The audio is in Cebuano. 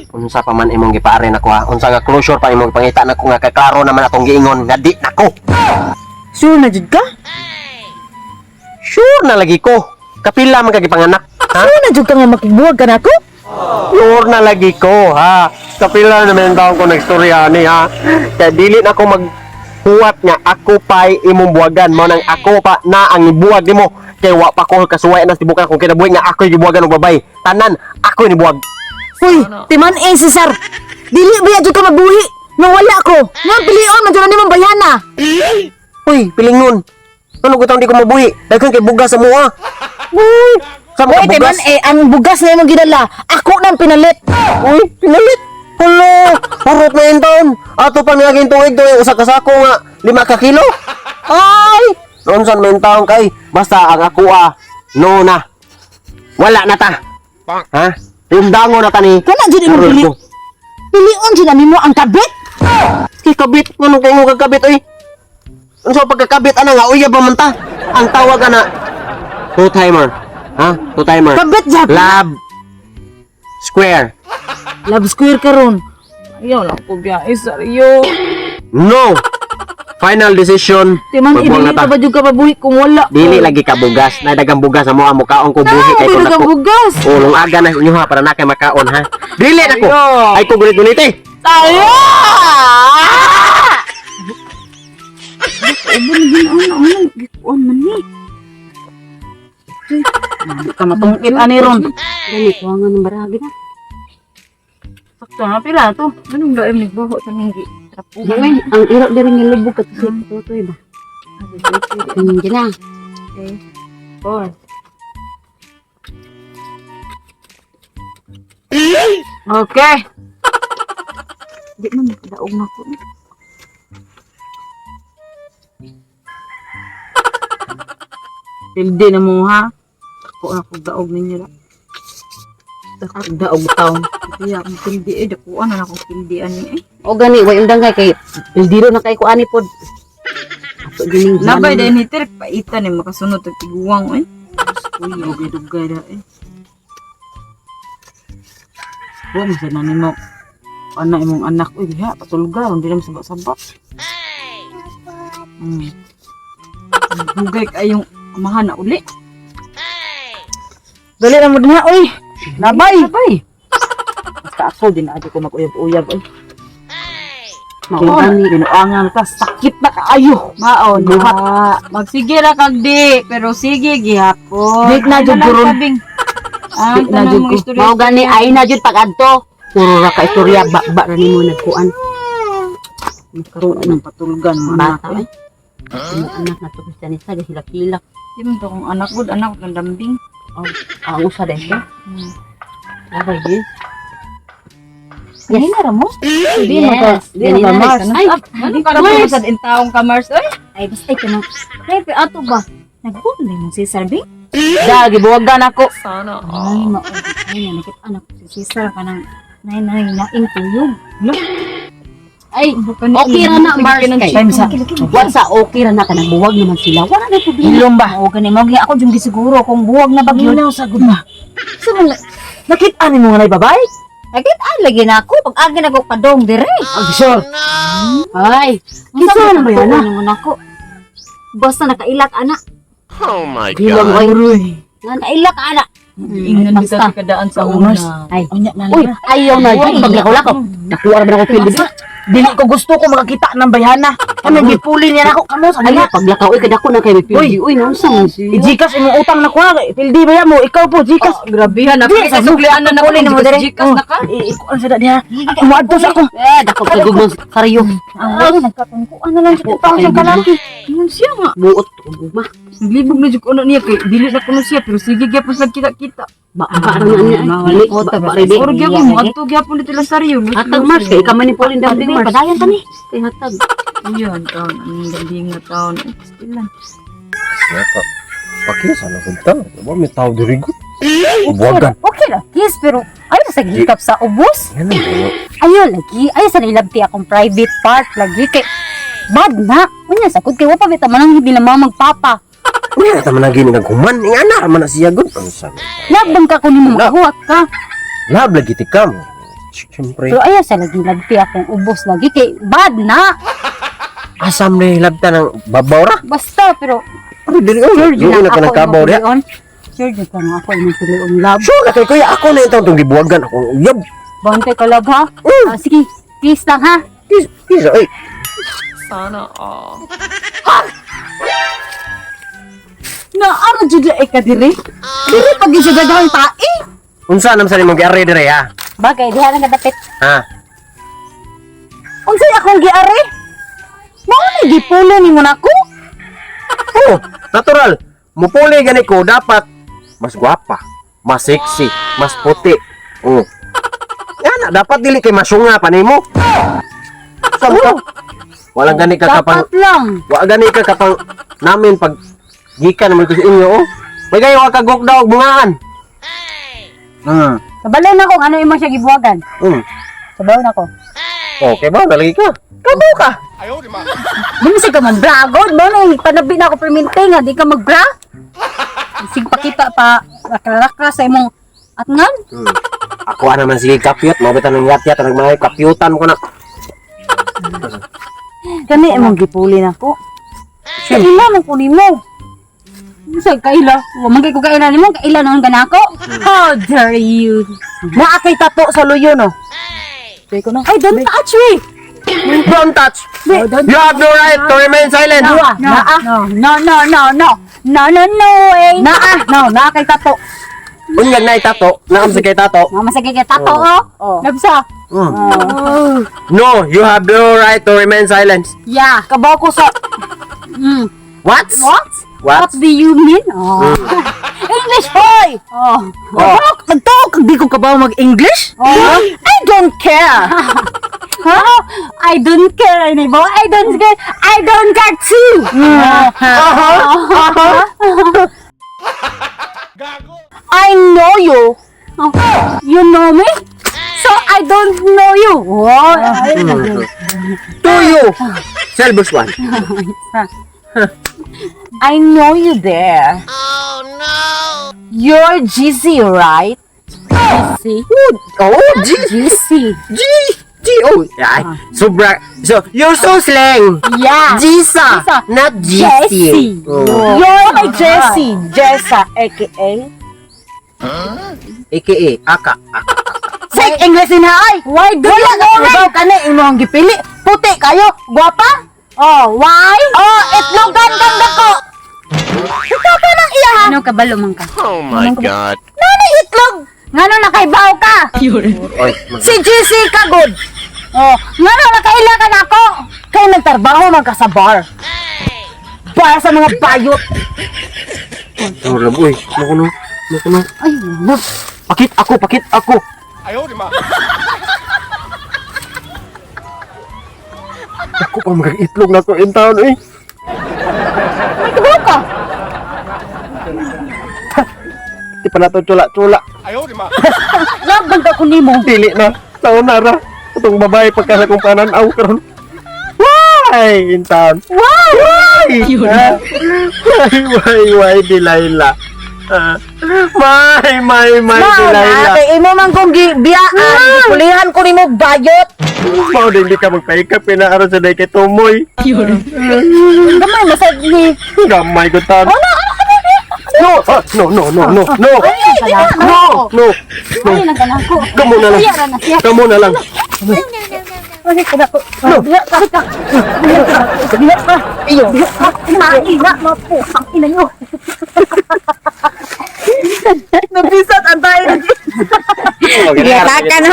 Unsa pa man imong gipaare nako, ha? Unsa nga closure pa imong gipangita nako nga kaklaro naman atong giingon nga di nako. Sure na jud ka? Sure na lagi ko. Kapila man ka gipanganak, ha? Sure na jud ka nga makigbuwag ka nako? Sure na lagi ko, ha? Kapila naman taon ko nagstorya ani, ha? Kaya dili na ako maghuwat nga ako pa'y imong buwagan. Mao nang ako pa na ang ibuwag nimo. Kay wa pa ko kasuway na tibukan kung kinabuhi nga ako'y gibuwagan og babay. Tanan, ako'y nibuwag. Uy, timan eh, Cesar. Dili ba jud ka mabuhi? Nang wala ko. Nga pilion man jud na nimong bayana. Uy, pilingon. Ano ko di ko mabuhi? Daghan kay bugas sa mua. Uy, sa Uy, mga timan bugas. eh, ang bugas na imong gidala, ako nang pinalit. Uy, pinalit. Hulo, purot na yun taon. Ato pa niya tuig tuig usa ka sako nga 5 ka kilo. Ay, noon san may taon kay. Basta ang ako ah, no na. Wala na ta. Ha? Yung dango na ta ni. Kana jud imong Karon pili. ko. Pilion jud na nimo ang kabit. Kay kabit, nganong kay mo kagkabit oy? Unsa pagkakabit ana nga uya ba man ta? Ang tawag ana two timer. Ha? Two timer. Kabit jud. Lab square. Love square karon. Ayaw lang ko biyahe, Saryo. No. Final decision. Timan, Magbuwag dili na ta. pa ba jud ka mabuhi kung wala ko? Dili lagi ka bugas. Nadagang bugas sa mo mukaon ko buhi kay Dili kung ka dako. bugas. Ulong aga na inyo ha para na kay makaon ha. Dili nako. Ayo. Ay ko gulit gulit eh. Tayo! Di ka matungkit ani ron. Dali ko nga ng baragi na. Sakto na pila to. Anong daim nagbuho sa minggi? Uy, ang iro diri nga lubog ka sa tutoy ba. Diyan na. Okay. Four. Okay. Di man daog na ko. Pildi na mo ha. Ako na kog daog ninyo la. Dako daog taon. Kaya akong pildi eh dakuan na akong pildi ani eh. O gani way undang kay kay pildiro na kay ko ani pod. Ato gining Labay dahil ni Terk, paitan eh, makasunod ang tiguang eh. Uy, dugay-dugay na eh. Huwag mo sana nimo. Ana imong anak, uy, ha, patulga, hindi naman sabak-sabak. Dugay kayong amahan na uli. Dali na mo dinha oy. Labay. Labay. Basta ako, di na adyo ko mag-uyab-uyab, oy. Mao gani. Ginuangan ka sakit na kaayo. Mao Buhat. na. Magsige ra kag di, pero sige gihapon. Di na jud Ano lang gurun. sabing? Ah, Di na tanan jud mo ko. istorya. Mao gani ay na jud pag adto. Puro ra ka istorya ba ba ra nimo nagkuan. Karoon ng patulgan mo anak. Bata ay. Imong anak na to Kristianista gahilak-hilak. Di man to kung anak gud, anak ng lambing. Ang usa dahil. Labay din. Yes. Ra mo? Di man ka, di man ka Mars. Ay, Ano ka ra pa sa taong ka Mars oy? Ay, basta ikaw na. Ay, pero ato ba? Nagbuo na yung si Cesar, be? Da gibuwagan ako. Ay, mao. Ay, nakita anak ko si Cesar ka nang nay nay naing tuyog. Ay, okay ra na Mars kay. Time sa Wa sa okay ra na ka nagbuwag naman sila. Wala na problema. Hilom ba? Oo, gani mo ako jud gisiguro kung buwag na ba gyud. Ginaw sa gud ba? Sa mga Nakita nimo nga nay babay? nakita lagi na ako pag agi na ko padong dire. Ang sure. Ay, Unsa na ba yan, ah? Mo nako. Basta nakailak ana. Oh my Hilom oy. Uroy. Nakailak ana. Ingnan Basta. bitaw kadaan sa Mars. una. Ay. Unya na Uy, lang. ayaw na jud paglakaw-lakaw. Nakuha ra ba na ko pildi? Dili ko gusto ko makakita ng bayhana. Ano gipuli niya nako kamo sa Ay, nila. paglakaw oy kadako na kay may pildi. Uy, naunsa man siya? I-Gcash imong utang na kuha. Pildi ba ya mo? Ikaw po Gcash. Grabe ha, Di, napili sa sa suklian na Uli na mo dire. Gcash na ka. Ikuan sa diha. Muadto sa ako. Eh, dako kay gugmang saryo. Ay, nagkatungkuan na lang jud ang taong sa kalaki. Ingon siya nga. Buot gugma. Naglibog na jud ko ano niya kay dili na kuno siya pero sige gyapon sa kita-kita. Ba ba ra na niya. Dili ba ba ready. Or gyapon mo adto gyapon dito lang saryo. Hatag Mars kay ikaw man ni Pauline Dambing Mars. Padayon ta ni. Kay hatag. Iyon taon, ang dambing na taon. Ay, ilan. Naka. Pakisa na kunta. Wa may tao diri gud. Buwagan. Okay ra, kiss pero ayo sa gikap sa ubos. Yan ang buo. Ayo lagi, ayo sa nilabti akong private part lagi kay bad na. Unya sakod kay wa pa bita man ang hindi na magpapa. Unya na taman gini naghuman. Ingana man na siya gud. Unsa man. Labang ka kunin mo Lab. makahuwat ka. Lab lagi ti kam. Siyempre. Pero ayaw sa lagi labti akong ubos lagi kay bad na. Asam na hilabta ng babaw ra. Basta pero Pero dili oh, sure yung jud na ka ng ako kabaw imong diha. pilion. Sure jud ka nga ako imong pilion, love. Sure ka kay kuya, ako na itong tong gibuwagan ako. Uyab. Bantay ka, love, ha? Ah, sige, peace lang ha. Kiss, kiss, oy. Naara jud ay ka diri. Diri pag gisugad ang tae. Unsa nam sa nimong giari dire ha? Bagay, diha lang kadapit. Ha? Unsay akong giari? Mao ni gipulo nimo nako. Oh, natural. Mupuli gani ko dapat mas gwapa, mas sexy, mas puti. Oh. Yan dapat dili kay masunga pa nimo. Sa mo? Wala gani ka kapang Dapat lang. wa gani ka kapang namin pag gikan naman ko sa inyo oh. May gayo ka gugdaw og bungaan. Kabalo na kung ano imo siya gibuwagan. Kabalo na ko. Okay ba? Nalagi ka. Kabo ka. Di mo siya ka mag-bra agad. Mo na panabi na ako permente nga di ka mag-bra. Sig pakita pa rakra sa imong atngan. Ako ana man sige kapyot, mao bitan ng yat-yat nag mga kapyutan ko na. Kani imong gipuli nako. Kaila man ko nimo. Sa kaila, wa man kay ko kaila nimo, kaila naon ka nako. How dare you? Naa kay tato sa luyo no. Say ko na. Ay, don't touch me. Don't touch. You have no right to remain silent. No, no, no, no, no, no. No, no, no way. Naa, no, naa kay tato. Unyag na itato, naam sa kay tato. Mama sa kay tato oh. Oh. Nabsa. No, you have no right to remain silent. Yeah. Kabaw ko sa What? What? What? What do you mean? Oh. English, hoy! Oh. Oh. Nagtuo kag di ko kabaw mag-English? Oh. I don't care. Huh? I don't care anymore. I don't care. I don't care too. I know you. Oh, you know me? So I don't know you. Oh, To you. Selbus one. I know you there. Oh no. You're GC, right? see? Oh, G GC. G G oh. Ay, sobra. So, you're so slang. Yeah. Jisa, Jisa. not GC. Jessie. Oh. You're my Jessie. Jessa, aka. AKA Aka. Aka. Say English in ay. Why do Wala you ka know me? kabaw kani imong gipili. Puti kayo, gwapa. Oh, why? Oh, itlogan kang dako. Ikaw pa nang iya ha. Ano kabalo man ka? Oh my God. Nani itlog? Ngano nakaibaw ka? Oy, Si GC ka good. Oh, ngano nakaila ka nako? Kay nagtrabaho man ka sa bar. Para sa mga bayot. Tulog, uy. Ano no? Ano no? Ay, love. Pakit ako, pakit ako. Ako pa mag-itlog na to in town, eh. May kabaw ka. Di pa na to tsula-tsula. Love man ka nimo. Dili na. Taon na ra. Itong babae pagka sa kong pananaw karon. Why? In town. Why? Why? Ah, why, Delilah? Ah, my, Mao na, Delilah. kay imo man kong gibiyaan, gipulihan ko nimo bayot. Mao din di ka magpaikap pinaaron sa day kay Tumoy. Gamay masad ni. Gamay ko tan. No, ah, no, no, no, no, no. No, no. Ay, nagkanako. Kamu na lang. Siya ra na siya. Kamu na lang. Ay, kanako. No. Ka. Ka. Diya ka. Iyo. Diya ka. Ina, mapusang ina nyo. Nabisat ang tayo. Okay, Giyatakan.